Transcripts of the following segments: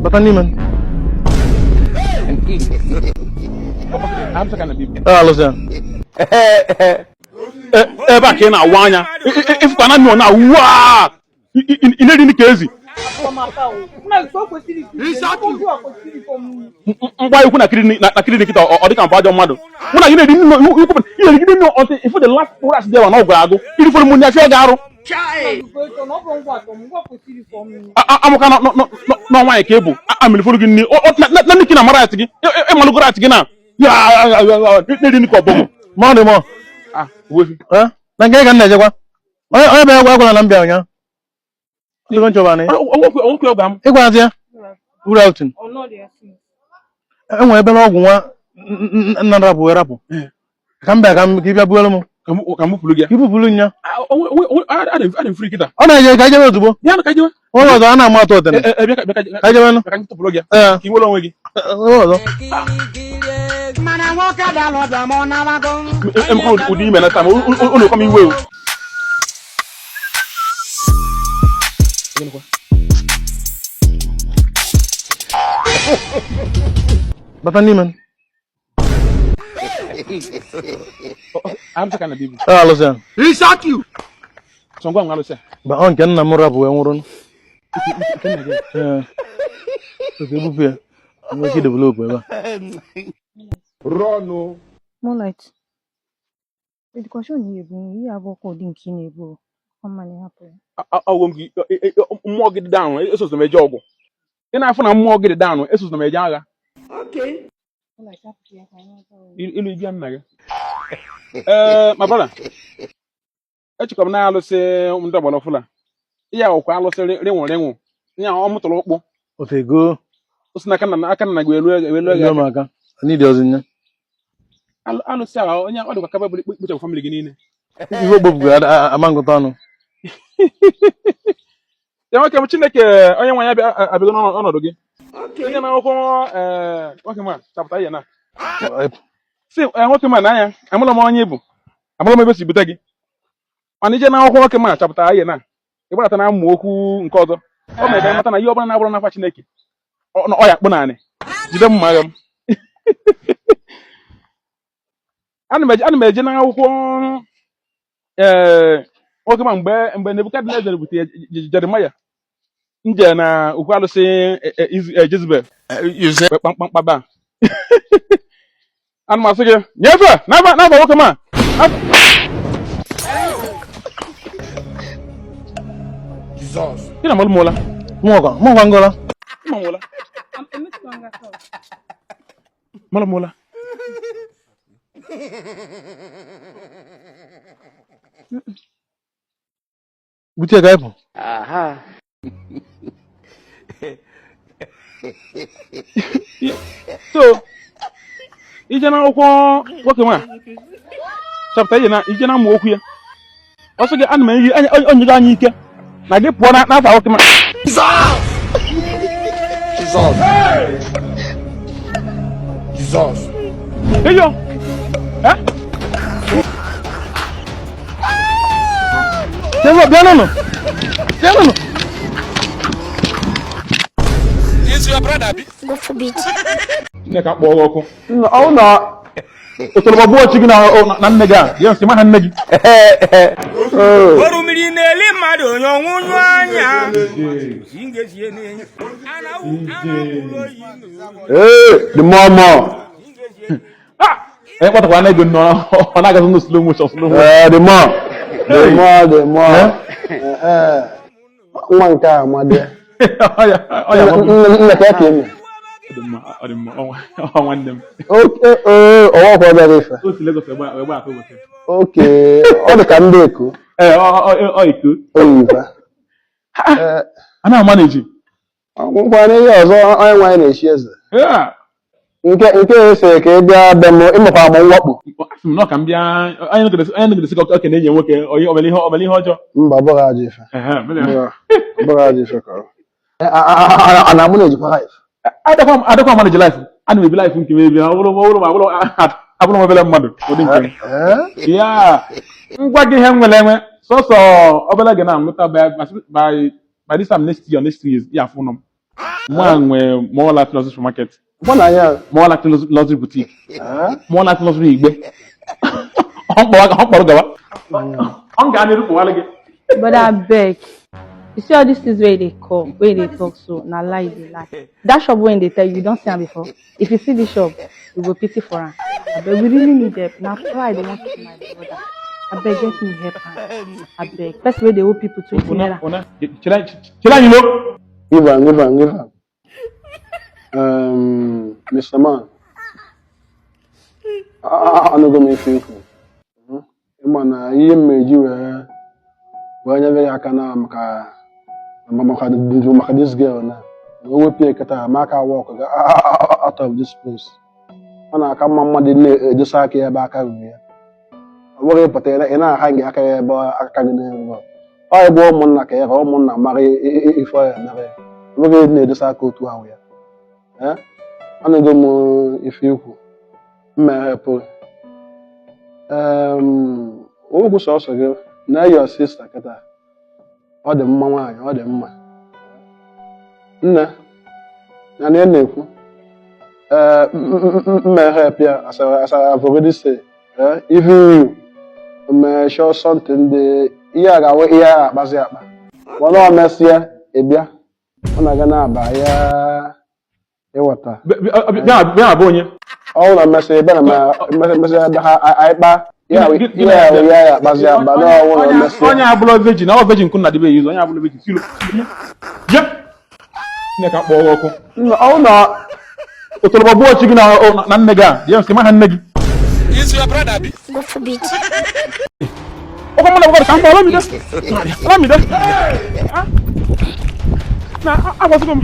Bata n'ime. Alụsị ya. Ebe a ka ị na-awa anya, ịfụkwa na nọ na waa, ị na-eri ka ezi. Ngwa ikwu na clinic kịta, ọ dịka mbụ ajọ mmadụ mụ na gị na-eri ikwu, ị na-erigide nne ọtị ifu the last rice dị na ọgwụ agụ irifere m ndị afịa ga-arụ amụka na nwaanyị ka ị bụ amịrịfọrọ gị nne na ndị na mara gị ịmalụgoro atị gị na na-eri nri ka ọbọgwụ. Ma ọ dị mọ. Na nke ka m na-ejekwa. Onye bịara gwa gwara na m bịa ụnyaahụ. Ndị nchọba na ịgwazi ya uru outing. Enwere ebe ọgwụ nwa nna rapụ wee rapụ. Ka m bịa ka m ka ị bịa buelu m. Ka m bupụrụ gị ya. Ka ị bupụrụ nya. Adị m free kịta. Ọ na-eje ka ejebe ozugbo. Onye ọzọ a na-ama atụ ọtene. Ka ejebe nụ. Ka m tụpụrụ gị ya. Ka ị nwere onwe gị. Onye ọzọ. Emekwa ụdị ime na taa ma ụlọ m iwe o. Bata n'ime. Alụsị ya. Ba ọ nke nna m rapụ wee nwụrụ. Ee. Ka ebupụ ya. Nwee ike develop ebe a. Moonlight, edukashọn ị na-ebu ihe abụọ ka ụdị nke ị na-ebu ọ mma na ịhapụ ya. Ọgwụ m gị, mmụọ gị dị down, esozina m eje ọgwụ. Ị na-afụ na mmụọ gị dị down, esozina m eje agha. Moonlight, hapụ ya ka anyị gaa. Ilu ibia nna gị. Ee, my brother, echekwa m na alụsị ndị ọgbara ọfụla. Ihe akwụkwọ alụsị rịnwụ rịnwụ. Ihe ọ mụtara ụkpụ. Otego. O si n'aka nna aka nna gị elu elu Ego m aka. Anyị dị ọzọ nya. Alụsị ahụ onye ọ dịkwa kaba bụrụ ikpochapụ family gị niile. Ihe ogbopụgo ama ngụta ọnụ. Ya nwoke m, Chineke onye nwe ya abịago n'ọnọdụ gị. Onye na-akwụkwọ nwoke m a chapụta ihe na. Si nwoke m a n'anya, amụla m onye bụ, amụla m ebe si bute gị. Mana ije na akwụkwọ nwoke m a chapụta ihe na. Ị gbadata na amụ okwu nke ọzọ. O mere ka anyị mata na ihe ọbụla na-abụrụ n'afa Chineke ọ ya kpụ naanị. Jide mma agha m. Ana m eje n'akwụkwọ nwoke ma mgbe Nebukadneza butere Jeremaya nje na ukwu alụsị Jezebel kpamkpamkpaba. Ana m asị gị nyefee n'aba nwoke ma. Ị na-amalụ m ụla? Mụọkwa ngọla. Ịma m ụla? Malụ m ụla? Bute ka ịpụ. So ije na akwụkwọ nwoke nwa chapụta ije na ije na amụ okwu ya. Ọ sị gị ana m enye onye gị anya ike na gị pụọ n'afọ nwoke ma. Jesus. Jesus. Eyo. Eh? Bịa n'ụlọ. Bịa n'ụlọ. Is your brother bi? God forbid. Chineke akpọọ gị ọkụ. Ọ na Otolobo chi gị na nne gị a, ya nsị ma ha nne gị. Orumiri na-eli mmadụ onye ọnwụnyụ anya. Ee, the mama. Onye kpatakwa na ego nnọọ, ọ na-agazi na slow motion slow motion. Ee, the mom. The mom, the mom. Nwa nke a amadị. Nne ka ka eme. Ọ dị mma, ọ nwanne m. Oke, ọwa kwa obere ife. O si Lagos egbe akụ ụbọchị. Oke, ọ dị ka ndị Eko. Ee, ọ Eko. Oyiva. A na-amaneji. Ọgwụkwa n'ihe ọzọ onye nwaanyị na-echi eze. Nke ese ka ị bịa be m ịmụkwa m mwakpo. Asị m nọ ka m bịa onye nọgidesi ka okenye enyi nwoke omere ihe ọjọọ. Mba, ọ bụghị ajọ ife. Ọ bụghị ajọ ife ka ọ. A na-amụ na-ejikwa life. Adakwa manage life. Ana m ebi life nke m ebi. Ọ bụrụ abụrụ m obere mmadụ ụdị nke m. Ya ngwa gị ihe nwere enwe sọsọ obere gị na-amụta by this time next year, next 2 years ya afụ nọ m. Mụ nwe More Life Luxury Supermarket. Mụ na ya. More Life Luxury Boutique. More Life Luxury Igbe. Ọ kpọrọ gawa. Ọ ga n'iru kpọwalụ gị. But abeg, you see all these things wey you dey call, wey you dey talk so, na lie you dey lie. That shop wey dey tell you, you don see am before. If you see this shop, you go pity for am. Abeg, we really need help. Na pride wan kill my brother. Abeg, get me help am. Abeg, person wey dey owe people 20 naira. Chere anyị lo. Give am, give am, give am. Mr. Man, anụgo m ife ikwu. Ịma na ihe m eji wee nyere ya aka na maka this girl na o wepụ ya kịta ma aka work out of this place. Ọ na-aka mma mmadụ na-edosa aka ya ebe aka ruru ya. Ọ bụghị ịpụta ị na-aha gị aka ya ebe aka gị na-eru. Ọ ebe ụmụnna ka ya ka ụmụnna mara ife ọ ya mere ya. Ọ bụghị na-edosa aka otu ahụ ya. Anụgo m ife ikwu mmehepụ okwu sọsọ gị na your sister kịta. Ọ dị mma nwaanyị, ọ dị mma nne na na na-ekwu ee mmehepụ ya. As I have already said, even you may show something dị ihe a ga-awụ ihe a akpazi akpa, mana ọ mesịa ịbịa ọ na-aga na-aba ya ịghọta. Bịa abụ onye. Ọ na mesịa ebe na mesịa ebe ha anyị kpaa ya ya ya akpazi akpa na ọnwụ na mesịa. Onye abụla virgin, ọ virgin kụ na dịbe yuzu onye abụla virgin silo. Bịa. Chineke akpọọ ọkụ. Ọ na Otolobo gbuo chi gị na nne gị a. James, ma ha nne gị. Is your brother bi? God forbid. Ọkọ mụ na bụkwa ka m gbaa Olamide. Olamide. Na agbasigo m.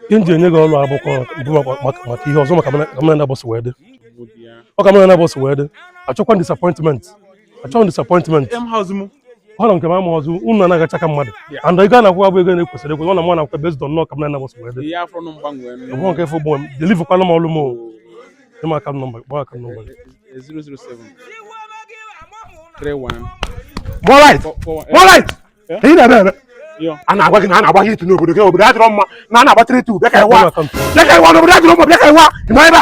Ihe m ji enye gị ọrụ abụkọ bụ maka ihe ọzọ, maka ka mụ na boss wee dị. Ọ ka mụ na boss wee dị. Achọkwa disappointment, achọghị disappointment. M house mụ. Ọ na nke m ama ọzọ unu anaghị acha ka mmadụ, and ego a na-akwụ abụ ego na-ekwesịrị ekwesị. Ọ na mụ na-akwụ based on nọ ka mụ na boss wee dị. Ihe afọ nụ mgbanwe. Ọ bụghị nke ife gbanwe m, deliverkwala m ọrụ m o. Nye m account number, kpọọ account number. 007 31 More light. 4 More light. Ka ị na-eme eme. Yo. A na-agwa gị na a na-agba hit n'obodo gị, obodo adịrọ mma, na a na-agba 3-2. Bịa ka ịwa. Kpọọ account. Bịa ka ịwa n'obodo adịrọ mma, bịa ka ịwa. Ị nọ ebe a.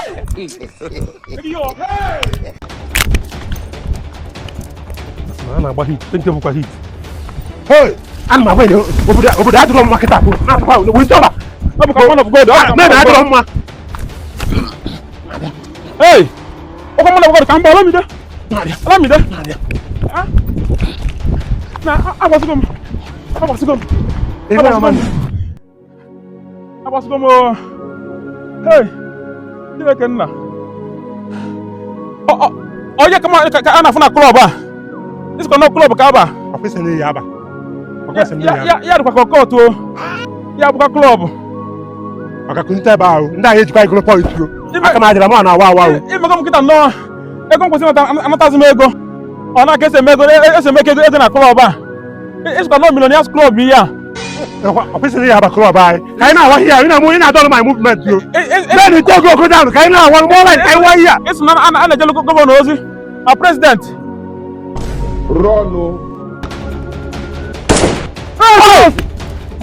Na a na-agba hit nke bụkwa hit. Hey, ana m agwa gị obodo adịrọ mma kịta na-atụkwa wee ọba. Ọ bụkwa man of God. Ọ bụkwa Men man of adịrọ God. mma. Hey! Ọkọ mụ na bụkwa ka m gbaa Olamide. Olamide. Na agbasigo m. Agbasigo m. Agbasigo m. Agbasigo m o. Hey! Chineke nna. Ọ onye ka a na-afụ na club a. Isikwa na club ka aba. Ọkwesị na ya aba. Ọkwesị na Ya ya ya ya dịkwa ka ọkọọtụ o. Ya bụkwa club. Maka kunte ebe ahụ, ndị ahụ ejikwa igolo point o. Aka m adịra mụ na awa awa o. Imego m nkịta nnọọ ego m kwesịrị ịnata anatazi m ego. Ọ na-aka esi eme ego, esi eme ego ego na club a. Ịsịkwa nọ millionaires club ihe a. Ọkwesị na ya aba club anyị. Ka anyị na-awa ihe a, ị na-amụ onye na-adọrọ my movement o. Men ite ogo ogo down ka anyị na-awa more light ka anyị wa ihe a. Ịsị na a na-ejelu governor ozi na president. Run o.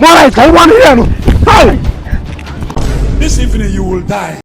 More light ka anyị wa ihe a nụ. Hey! This evening you will die.